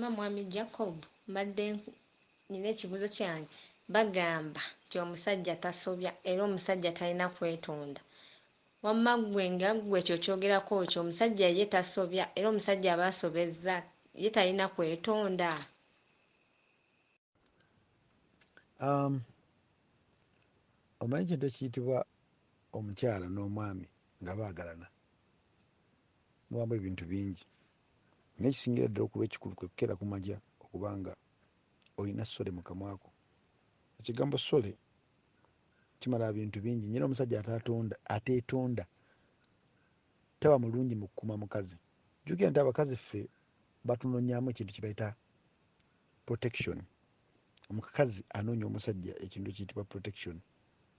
Mwami Jacob, mbadde nina ekibuuzo kyange. Bagamba nti omusajja tasobya era omusajja talina kwetonda. Wamma ggwe nga ggwe ekyo okyogerako ki? Omusajja ye tasobya era omusajja aba asobezza ye talina kwetonda? Omanyi ekintu ekiyitibwa omukyala n'omwami nga baagalana, mubamu ebintu bingi, naye ekisingira ddala okuba ekikulu kwe kukeera ku makya okuba nga olina sorry mu kamwa ko. Ekigambo sorry kimala bintu bingi nnyo, era omusajja ateetonda taba mulungi mu kukuuma mukazi. Jjukira nti abakazi ffe batunoonyaamu ekintu kye bayita protection. Omukazi anoonya omusajja ekintu ekiyitibwa protection.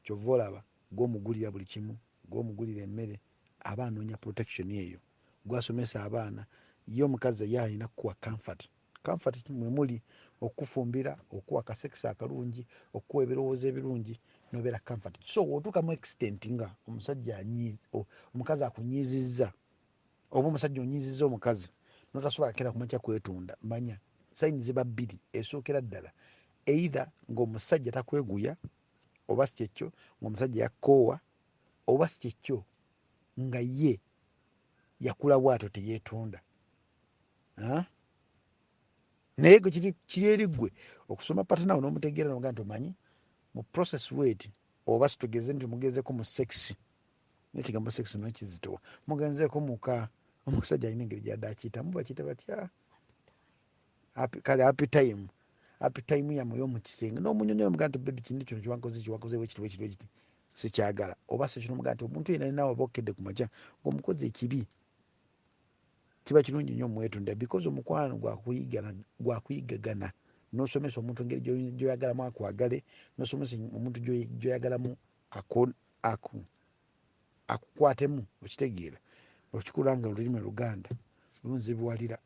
Ky'ova olaba gw'omugulira buli kimu, gw'omugulira emmere, aba anoonya protection eyo. Gw'asomesa abaana, ye omukazi ye alina kkuwa comfort. Comfort mwe muli okukufumbira, okukuwa ka sex akalungi, okukuwa ebirowoozo ebirungi n'obeera comfort. So bw'otuuka mu extent nga omusajja omukazi akunyiizizza oba omusajja onyiizizza omukazi n'otasobola kukeera ku makya kwetonda, manya sign ziba bbiri. Esookera ddala, either ng'omusajja takweguya oba si kyekyo ng'omusajja yakkoowa, oba si kyekyo nga ye yakula bw'atyo teyeetonda. Naye gwe kiri eri ggwe okusoma partner wo n'omutegeera n'omugamba nti omanyi mu process bw'eti, oba situgeze nti mugenzeeko mu sex, n'ekigambo sex nakyo kizitowa, mugenzeeko muka, omusajja alina engeri gy'adde akiyitamu, bakiyita batya? Kale happy time, happy time yammwe ey'omu kisenge n'omunnyonnyola n'omugamba nti baby, kino kino kye wankoze bwe kiti bwe kiti bwe kiti sikyagala, oba si kino n'omugamba nti omuntu yenna yenna bw'oba okedde ku makya ng'omukoze ekibi, kiba kirungi nnyo omwetondera because omukwano gwakuyigagana n'osomesa omuntu engeri gy'oyagalamu akwagale, n'osomesa omuntu gy'oyagalamu akukwatemu. Okitegeera? Okikula nga olulimi Oluganda lunzibuwalira.